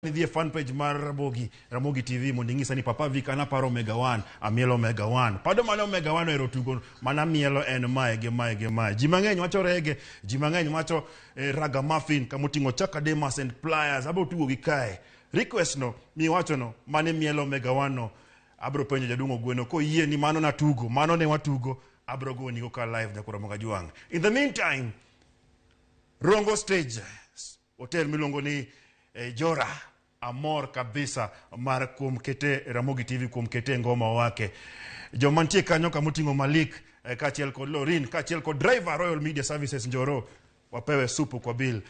Idhi e fan page mar Ramogi, Ramogi TV mondo ing'isa ni Papa Vic an aparo Omega One, amielo Omega One. Pado mane Omega One ohero tugo mana mielo en mae gi mae gi mae. Ji mang'eny wacho reggae, ji mang'eny wacho eh, ragamuffin kamoting'o Chaka Demas and Pliers, abro tugo gi kae. Request no miwacho no mane mielo Omega One no abro penjo jaduong' Ogweno koyie ni mano natugo, mano ne watugo, abro goni go ka live nyakoro Ramogi Ajwang'. In the meantime, Rongo stage hotel miluongo ni eh, Jora amor kabisa mar kuom kete Ramogi TV kuom kete ngoma wake. Joma nitie kanyo kamoting'o Malik eh, kaachiel kod Lorin kaachiel kod driver Royal Media Services Njoro wapewe supu kwa bill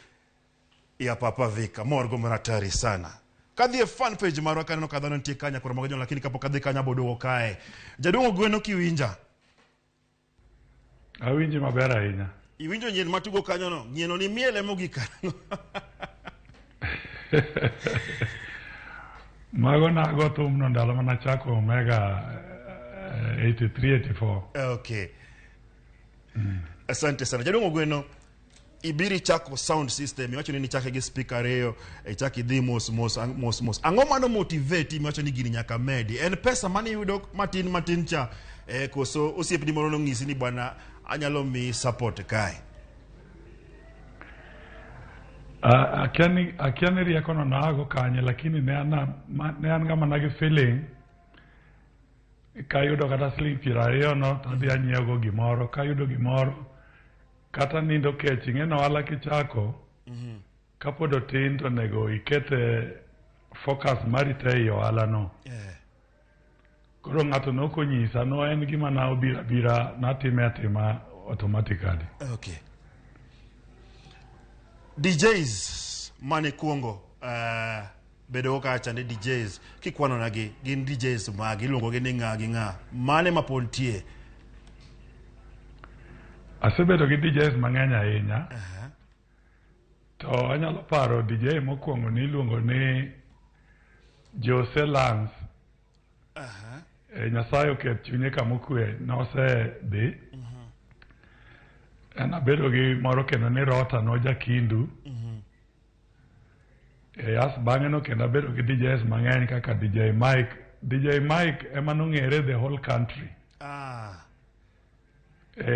ya Papa Vic. Amor go maratari sana. Kadhi e fan page marwa kaneno ka dhano nitie kanya koro mago lakini kapok adhi kanya aboduogo kae. Jaduong' Ogweno kiwinja. Awinji maber ahinya. Iwinjo nyien matugo kanyo no? Nyieno ni miele mogik kanyo. Mago nago thumno ndalo mana chako Omega 83 84. Okay. Asante sana. Jaduong' Ogweno, ibiri chako sound system, iwacho ni nichake gi speaker ariyo, ichak idhi mos mos mos mos. Ang'o mano motivate miwacho ni gini nyaka medi? En pesa mane iyudo matin matin cha eh, koso osiepni moro nong'isi ni bwana anyalo miyi support kae? Akia ni riekono naago kanye lakini ne an ne an ga mana gi feeling kayudo kata siling 20 no to adhi anyiewogo gimoro kayudo gimoro kata nindo kech ing'e ni ohala kichako kapod otin to onego ikete focus mari te ei ohala no. Koro ng'ato nok onyisa no en gima na obiro abira natime atima automatically. Okay. DJs mane kuongo bedo go kacha ni DJs kikwano nagi gin DJs magi iluongo gi ni ng'a gi ng'a mane ma pod nitie? Asebedo gi DJs mang'eny ahinya. To anyalo paro DJ mokwongo ni iluongo ni Jose Lance. Nyasaye oket chunye kama okwe nosedhi. En abedo gi moro kendo ni Rota nojakindu. As bang'e no kendo abedo gi DJs mang'eny kaka DJ Mike. DJ Mike ema nong'ere the whole country.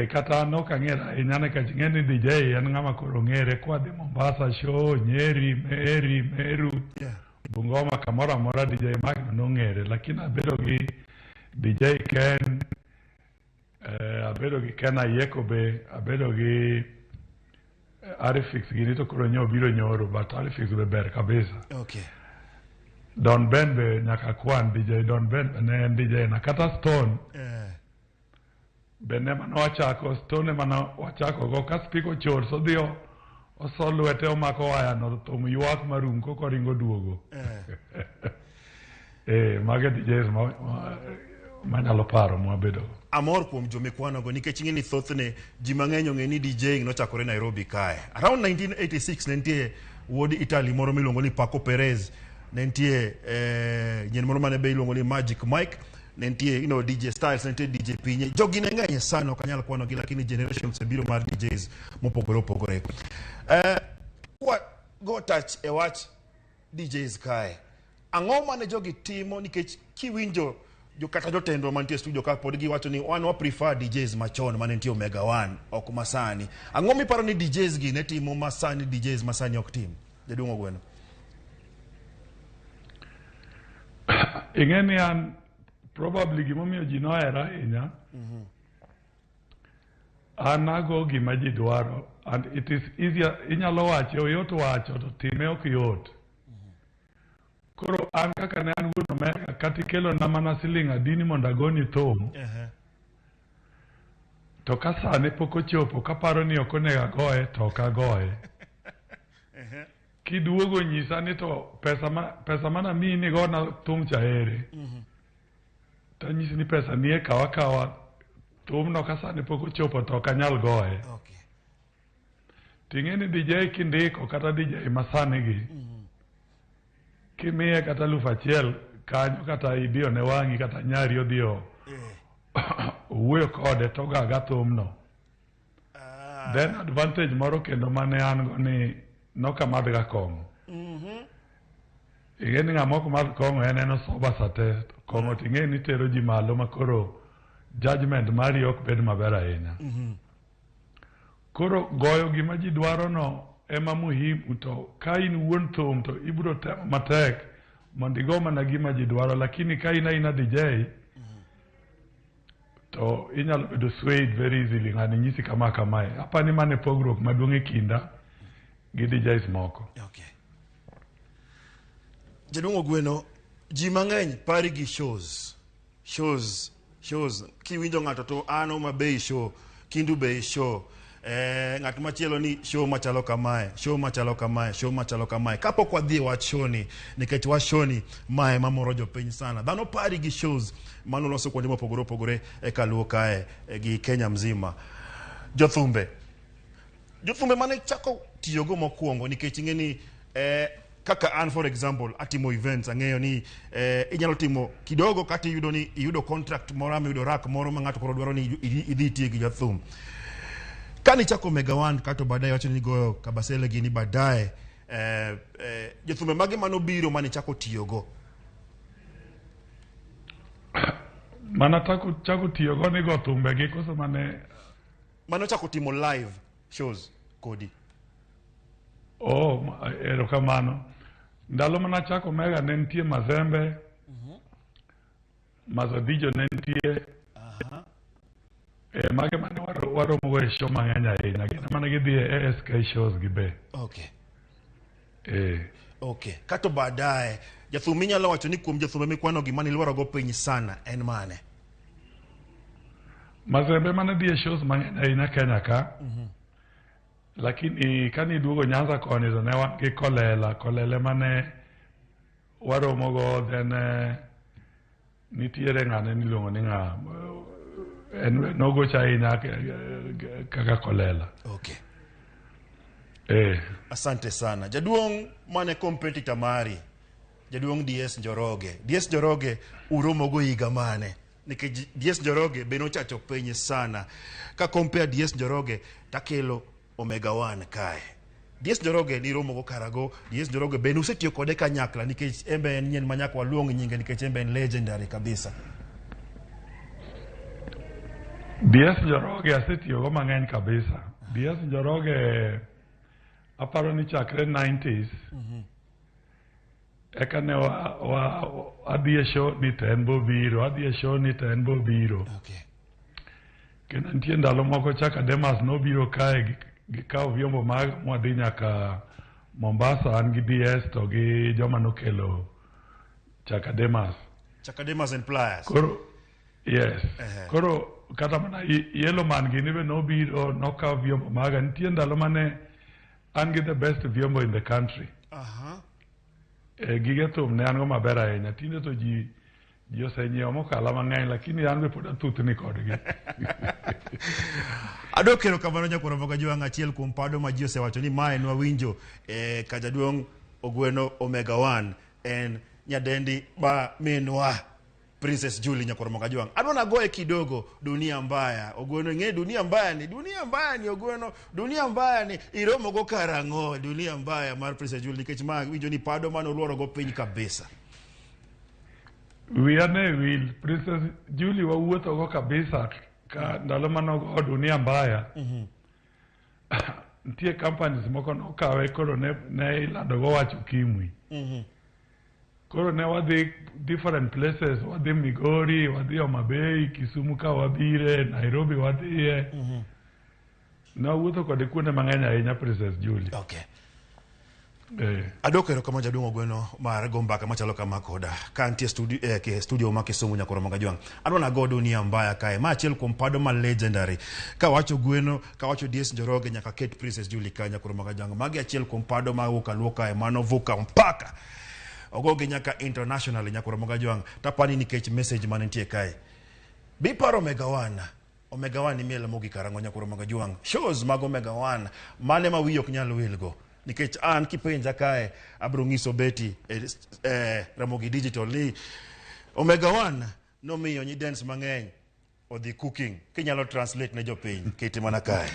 Kata an ok ang'ere ahinya nikech ing'e ni DJ en ng'ama koro ng'ere kwadhi Mombasa show, Nyeri, Meri, Meru, Bungoma, kamoro amora DJ Mike no nong'ere. Lakini abedo gi DJ Ken, abedo gi Ken Ayeko be, abedo gi Arifix gini to koro nyo biro nyoro, but Arifix be ber kabisa. Don Ben be nyaka kwan, DJ Don Ben be ne en DJ na. Kata Stone be ne mane wachako, Stone ema ne wachako go, ka speaker ochor so odhi oso lwete omako waya no thum ywak marum koko ringo duogo. Mago e DJs manyalo paro mwabedo go. Amor kuom jomikwanogo nikech ing'e ni thothne ji mang'eny ong'e ni DJing nochakore Nairobi kae. Around 1986 ne nitie wuod Italy moro miluongo ni Paco Perez, ne nitie nyien moro mane be iluongo ni Magic Mike, ne nitie you know, DJ Styles, ne nitie DJ Pinye. Jogi ne ng'eny sana ok anyal kwanogi lakini generations biro mar DJs mopogore opogore. Kwa go touch e wach DJs kae. Ang'o mane jogi timo nikech kiwinjo jo kata jotendwa mantie studio ka pod giwacho ni wan wa prefer DJs machon mane nitie Omega One ok masani. Ang'o miparo ni DJs gi ne timo masani DJs masani ok tim? Jaduong' Ogweno. Ing'e ni an probably gimomiyo ji nohera ahinya an ago gima ji dwaro and it is easier, inyalo wache oyot wacho to time ok yot. Koro an kaka ne an wuon Omega kata ikelona mana siling adini mondo agoni thum to ka sane pok ochopo kaparo ni ok onego agoye to ok agoye. Kiduogo nyisa ni to pesa mana miyi ni gona thum cha ere. To anyisi ni pesa nie kawa kawa thumno ka sane pok ochopo to ok anyal goye. Ting'e ni DJ kindiko kata DJ masani gi kimiye kata 1000 kanyo kata idiyo ne wang'i kata nyari odhi owuoyo kode to ogaga thumno. Then advantage moro kendo mane an go ni nokamadhga kong'o. Ing'e ni ng'ama ok madh kong'o en en osoba sate. Kong'o to ing'e ni tero ji malo ma koro judgment mari ok bed maber ahinya. Koro goyo gima ji dwaro no ema muhimu to ka in wuon thum to ibiro temo matek mondo igo mana gima ji dwaro lakini ka in aina DJ to inyalo bedo swayed very easily ng'ani nyisi kama kamae. Apani mano e pogruok maduong' e kinda gi DJs moko. Okay. Jaduong' Ogweno, ji mang'eny pari gi shows. Shows, shows. Kiwinjo ng'ato to an Homa Bay show, Kindu Bay show. Ng'at machielo ni show machalo kamae, show machalo kamae, show machalo kamae. Kapok wadhi e wach show ni, nikech wach show ni mae mamoro jopiny sana. Dhano pari gi shows manoloso kuonde mopogore opogore e kaluo kae gi Kenya mzima. Jothumbe, jothumbe mane chako tiyogo mokwongo nikech ing'e ni kaka an for example atimo events ang'eyo ni inyalo timo kidogo kata iyudo ni iyudo contract moro ama iyudo rak moro ma ng'ato koro dwaro ni idhi itiye gi jathum. Kane ichako Omega One kato baadaye wacho ni goyo Kabasele gini baadaye jothumbe mage manobiro mane ichako tiyogo? Mana chako tiyogo ni go thumbe gi koso mane mane ochako timo live shows kodi? Oh, erokamano. Ndalo mana chako Omega ne nitie Mazembe. Mazadijo ne nitie. Mage mane waromo go e show mang'eny ahinya. Gin mane gidhi e ASK shows gi be. Okay. Okay. Kato baadaye jathum inyalo wacho ni kuom jothumbe mikwano gi mane iluoro go piny sana en mane? Mazembe mane dhi e shows mang'eny ahinya Kenya ka. Lakini kane iduogo Nyanza koni to ne wan gi Kolela. Kolele mane waromo go then nitiere ng'ane niluongo ni ng'a en nogocho ahinya kaka Kolela. Okay. Asante sana. Jaduong' mane competitor mari, jaduong' DS Njoroge. DS Njoroge uromo go higa mane? Nikech DS Njoroge be nochacho piny sana. Ka compare DS Njoroge takelo Omega One kae. DS Njoroge niromo go karago, DS Njoroge be nusetiyo kode kanyakla nikech en be en nyien ma nyaka waluong nyinge nikech en be en legendary kabisa. DS Njoroge asetiyogo mang'eny kabisa. DS Njoroge aparo ni chakre 90s eka ne wa adhi e show ni to en bobiro, adhi e show ni to en bobiro. Okay. Kendo nitie ndalo moko chaka Demas nobiro kae gikawo vyombo maga mwadhi nyaka Mombasa an gi DS to gi joma nokelo chaka Demas. Chaka Demas and Pliers. Koro yes. Koro kata mana Yellow Man gini be nobiro nokawo vyombo maga. Nitie ndalo mane an gi the best vyombo in the country. Gige thum ne an go maber ahinya. Tinde to ji osenyiewo mokala mang'eny lakini an be pod athuthni kodgi. Adwoko erokamano nyakwar Ramogi Ajwang' achiel kuom pado ma ji osewacho ni mae nwawinjo ka jaduong' Ogweno Omega One en nyadendi ba minwa Princess Julie nyakwar Ramogi Ajwang'. Adwa nagoye kidogo dunia mbaya. Ogweno ing'e dunia mbaya ni, dunia mbaya ni Ogweno, dunia mbaya ni iromo go karang'o dunia mbaya mar Princess Julie nikech ma winjo ni pado mane oluoro go piny kabisa. Wiya ne wil Princess Julie wawuotho go kabisa ka ndalo manogo dunia mbaya. Nitie companies moko nokawe koro ne ilando go wach ukimwi. Koro ne wadhi different places, wadhi Migori, wadhi Homa Bay, Kisumu ka wabire, Nairobi wadhiye. Ne wawuotho kode kuonde mang'eny ahinya Princess Julie. Okay. Adwoko erokamano jaduong' Ogweno mar go mbaka machalo kama koda ka antie studio ma Kisumu nyakwar Ramogi Ajwang'. Adwa nago dunia mbaya kae. Ma achiel kuom pado ma legendary. Kawacho Gweno, kawacho DS Njoroge nyaka ket Princess Julie ka nyakwar Ramogi Ajwang'. Magi achiel kuom pado ma wuok aluo kae manovuka mpaka. Ogogi nyaka international nyakwar Ramogi Ajwang'. Tapani nikech message mantie kae. Biparo Omega One. Omega One imielo mogik karang'o nyakwar Ramogi Ajwang'. Shows mag Omega One mane ma wiyi ok nyal wilgo. Nikech an kipenja kae abiro nyiso Betty Ramogi Digital ni Omega One nomiyo nyidens mang'eny odhi cooking. Kinyalo translate ne jopiny kete mana kae.